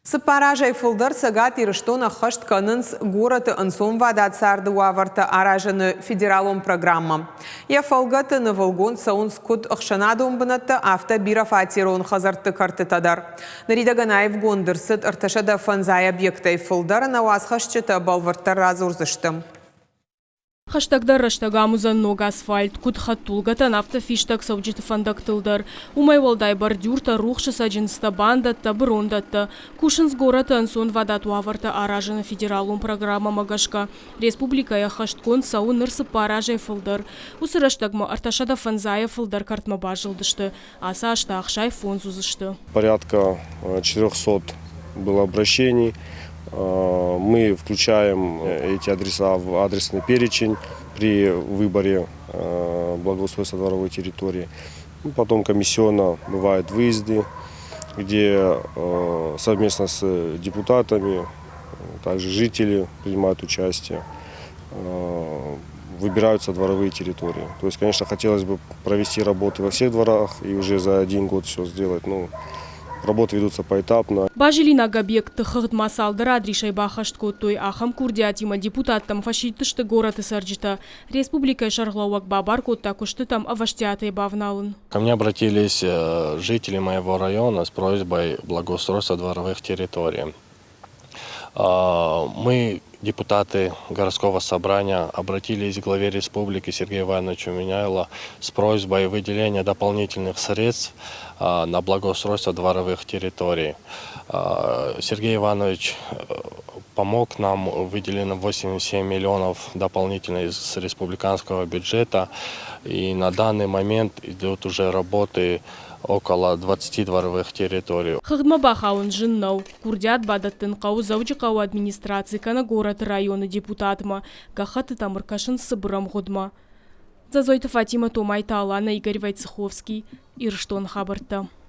Цыппар азӕй фылдӕр Цӕгат Ирыстон ӕххӕст кӕнынц горӕты ӕнцонвадат царды уавӕртӕ аразыны федералон программӕ. Йӕ фӕлгӕты нывылгонд цӕуынц куыд ӕхсӕнадон бынӕттӕ, афтӕ бирӕфатерон хӕдзӕртты кӕртытӕ дӕр. Ныридӕгӕн аивгонд ӕрцыд 305 объектӕй фылдӕр, нӕ уацхӕсджытӕ бӕлвырддӕр радзурдзысты. Хӕстӕгдӕр рӕстӕг ам уыдзӕн ног асфальт, куыд хӕдтулгӕтӕн, афтӕ фистӕг цӕуджыты фӕндӕгтыл дӕр. Уымӕй уӕлдай бордюртӕ, рухсы цӕджындзтӕ, бандӕттӕ, бырондӕттӕ. Кусынц горӕты ӕнцонвадат уавӕртӕ аразыны федералон программӕмӕ гӕсгӕ. Республикӕйы ӕххӕстгонд цӕуы ныр цыппар азӕй фылдӕр. Уыцы рӕстӕгмӕ ӕртӕсӕдӕ фӕндзайӕ фылдӕр кӕртмӕ базылдысты. Ацы аз та 65 уыдзысты. Порядка 400 было обращений. Мы включаем эти адреса в адресный перечень при выборе благоустройства дворовой территории. Потом комиссионно бывают выезды, где совместно с депутатами, также жители принимают участие, выбираются дворовые территории. То есть, конечно, хотелось бы провести работы во всех дворах и уже за один год все сделать. Ну, работы ведутся поэтапно. Базилинаг объектты хыгъдмӕ цалдӕр адрисӕй баххӕст кодтой. Ахӕм курдиатимӕ депутаттӕм фӕсидтысты горӕты цӕрджытӕ. Республикӕйы сӕргълӕууӕг бабар кодта куыстытӕм ӕвӕстиатӕй бавналын. Ко мне обратились жители моего района с просьбой благоустройства дворовых территорий. Мы, депутаты городского собрания, обратились к главе республики Сергею Ивановичу Меняйло с просьбой выделения дополнительных средств на благоустройство дворовых территорий. Сергей Иванович помог нам, выделено 87 миллионов дополнительно из республиканского бюджета. И на данный момент идут уже работы около 20 дворовых территорий. Хыгъдмӕ бахауын зын нӕу. Курдиат бадӕттын хъӕуы Дзӕуджыхъӕуы администраци кӕнӕ горӕты районы депутатмӕ. Гӕххӕттытӕм ӕркӕсынц цыбыр ӕмгъуыдмӕ. Дзӕдзойты Фатимӕ, Томайты Аланӕ, Игорь Войцеховский. Ирыстоны хабӕрттӕ.